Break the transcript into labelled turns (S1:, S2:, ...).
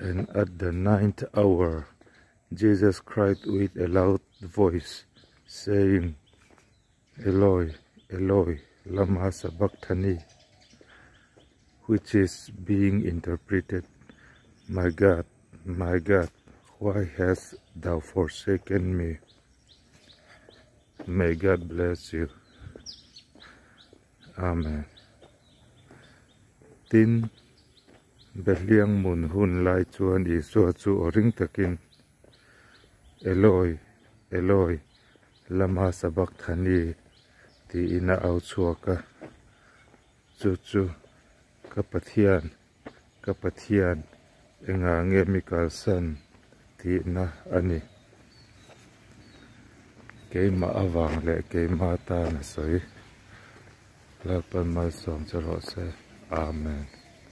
S1: And at the ninth hour Jesus cried with a loud voice, saying, Eloi, Eloi, lama sabachthani, which is being interpreted, My God, my God, why hast thou forsaken me? May God bless you. Amen. Tin, Behliang mun hun lai chuan Isua chu aw ring takin, Eloi, Eloi, lama sabachthani? tiin a au chhuak a. Chu chu ka Pathian, ka Pathian, engah nge mi kalsan tihna a ni. Keimah avang leh keimah tan a sawi. Lalpan malsawm che rawh se. Amen.